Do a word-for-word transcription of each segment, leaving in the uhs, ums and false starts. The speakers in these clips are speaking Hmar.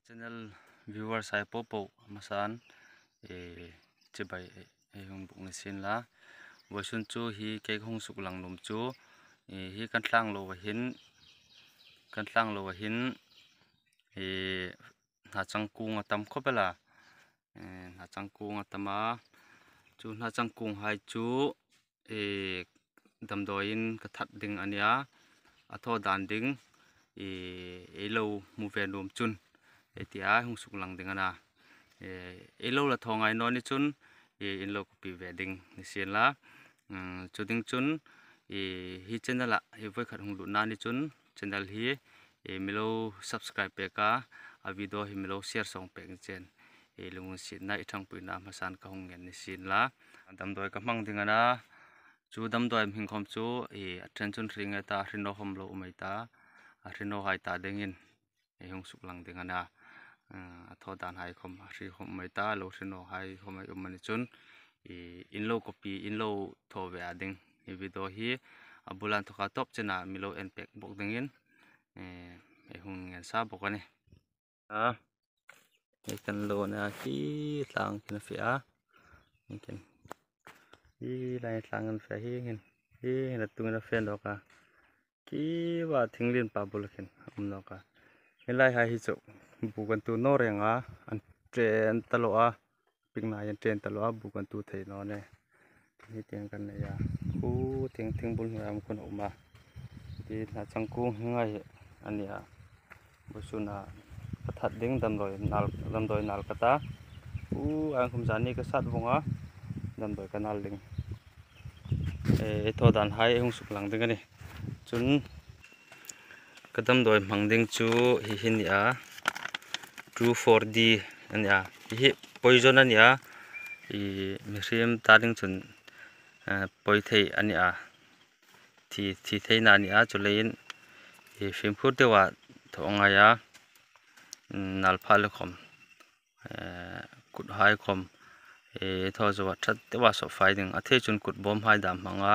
Channel viewers hai po po hmasan, e, chibai, e, e hung buk ni sien la. Vawisun chu hi kei ka hung suklang nuom chu, e, hi kan tlang lo a hin, kan tlang lo a hin, e, hna changkung a tam khawp el a. E, hna changkung a tam a. Chu hna changkung hai chu, e, damdawiin ka that ding a nia. A thaw dan ding, e, ei lo hmu ve nuom chun, e, tia hung suklang ding a na. E, ei lo la thaw ngai naw ni chun, e, in lo copy ve ding ni sien la. Mm, chu ding chun, e, hi channel-a, e, voi khat hung lutna ni chun, channel hi, e, mi lo subscribe pek a, a video hi mi lo share sawng pek ni chen, e, lunginsietna i ṭhangpuina hmasan ka hung ngen ni sien la. Damdawi ka hmang ding a na, chu damdawi hming khawm chu, e, a ṭhen chun hring e ta, hre naw khawm lo um ei ta, a hre naw hai ta dingin, e, hung suklang ding a na. A, a thaw dan hai khawm, a hre khawm um ei ta, lo hre naw hai khawm ei um a ni chun, e, in lo copy, in lo thaw ve a ding. Hi video hi a bul a inthoka tawp chena mi lo en pek bawk dingin, e, ei hung ngen sa bawk a nih. A, hei kan lo na khi tlang khin a fe a. Hei khin. Hi lai tlang kan fe hi hin. Hi hin a tung a fe nawk a. Khi va thing lien pa bul khin a um nawk a. Hi lai hai hi chu bu kan tu naw reng a. An ṭen ta lo a. Pikna an ṭen ta lo a, bu kan tu thei naw nih. Hi tieng kan nei a. Khu tieng thing bul hnuoia khun a um a. Hi hna changkung hi ngai a nia. Vawisuna ka that ding damdawi nal, damdawi nal ka ta. Khu ang khum zani ka sat vong a. Damdawi ka nal ding. E, thaw dan hai hung suklang ding a nih. Chun ka damdawi hmang ding chu hi hi nia, two four D a nia. Hi hi poison a nia. I mihriem ta ding chun, eh, poi thei a nia. Thi, thi theina a nia. Chuleiin i fimkhur deuha thaw ngai a. Nal pha le khawm, eh, kut hai khawm, eh, thaw zo a ṭhat deuha sawp fai ding. A thei chun kut bawm hai dam hmang a,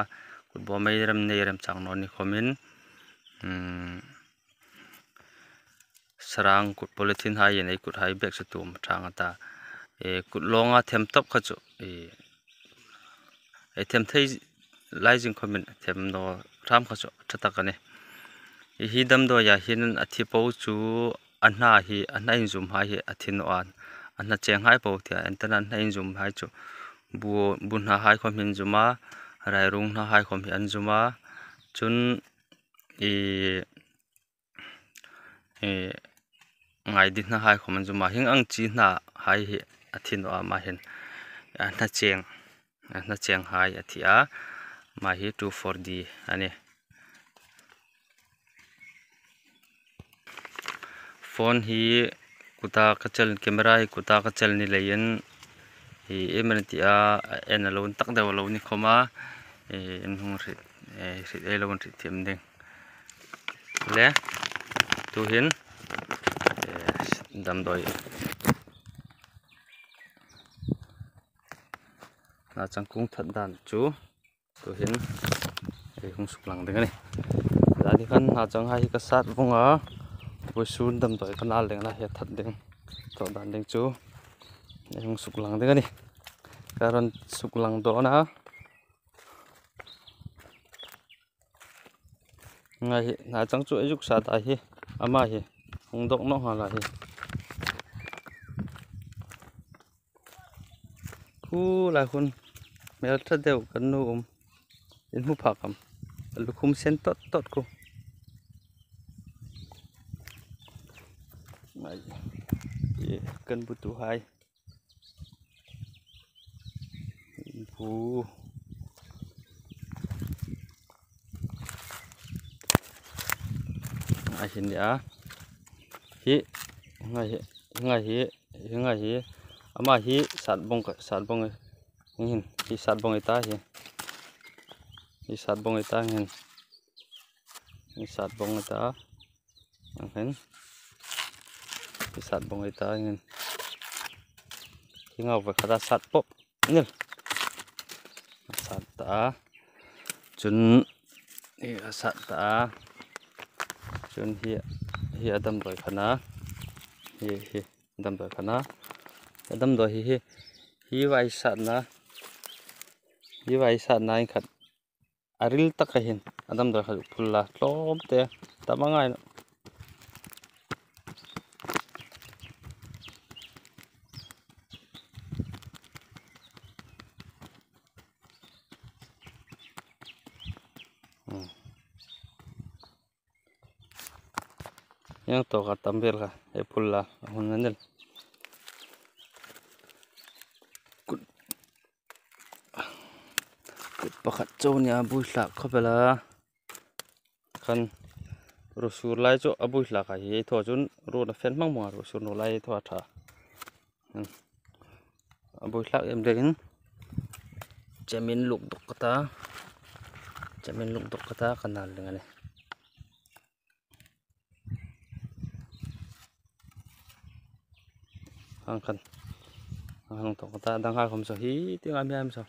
kut bawm ei rem nei rem chang naw ni khawmin, mm, sarang kut polythene hai in ei kut hai bek chu tum ṭhang a ta. Eh, kut lawnga them tawp kha chu, eh, ei them thei lai zing khawmin them naw hram kha chu ṭha tak a nih. I hi damdawia hin a thi po chu a hna hi, a hna inzum hai hi a thi naw a, a hna cheng hai po thei a, enten a hna inzum hai chu bu, bu hna hai khawm hi an zum a, rairung hna hai khawm hi an zum a, chun i, i, ngaidi hna hai khawm an zum a, hieng ang chi hna hai hi a thi naw a, ama hin a hna cheng, a hna cheng hai a thi a, ama hi two four D a nih. Phone hi kuta ka chel, camera hi kuta ka chel ni leiin hi em an ti a, en a lo tak deu a lo ni khawm a, eh, in hung hriet, eh, hriet ei lo hriet thiam ding. Le, tuhin, eh, damdawi hna changkung that dan chu tuhin ei hung suklang ding a nih. Zani khan hna chang hai hi ka sat vong a, vawisun damdawi ka nal ding a na, hi a that ding, thaw dan ding chu ei hung suklang ding a nih. Ka rawn suklang dawn a. Ngai hi, hna chang chu ei zuk sat a hi, ama hi hung dawk naw nghal a hi. Khu lai hun hmel ṭha deu kan nu um. In hmu phak am? A lukhum sen tot tot khu. Ai, e, kan butu hai. Bu. A hi nia. Hi, ngai hi, ngai hi, ngai hi. Ama hi sat bawng ka, sat bawng. Hin, hi sat bawng ei ta hi. Hi sat bawng ei ta hin. Hi sat bawng ei ta. Ang hin. Hi sat bawng ei ta hin. Hi ngau ve khata sat pop. Nil. Sat ta. Chun hi a sat ta. Chun hi, hi a damdawi khan a. Hi, hi, damdawi kha na. Damdawi hi, hi, hi vai satna. Hi vai satna in khat. A ril taka hin a damdawi kha phul la tlawm te. Tam a ngai naw. Hmm. Hieng tawka tam vel kha, ei phul la, a hun a nel. Kut, kut pakhat chau nia, a buoi hlak khawp el a. Khan, ruo sur lai chu a buoi hlak a hi, ei thaw chun ruo a fen hmang hmang a, ruo sur naw lai ei thaw a ṭha. Hmm. A buoi hlak em deuin, chemin luk dawk ka ta, chemin luk dawk ka ta, ka nal ding a nih. Hang khan, hang hang tawk ka ta, dang hai khawm saw hi, tieng am hiam saw.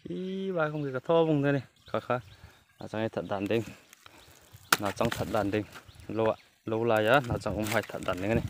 Hi vai khawm khi ka thaw vawng de ni, kha kha. A chang ei that dan ding, na chang that dan ding. Lo a, lo laia, na chang um hai that dan ding a nih.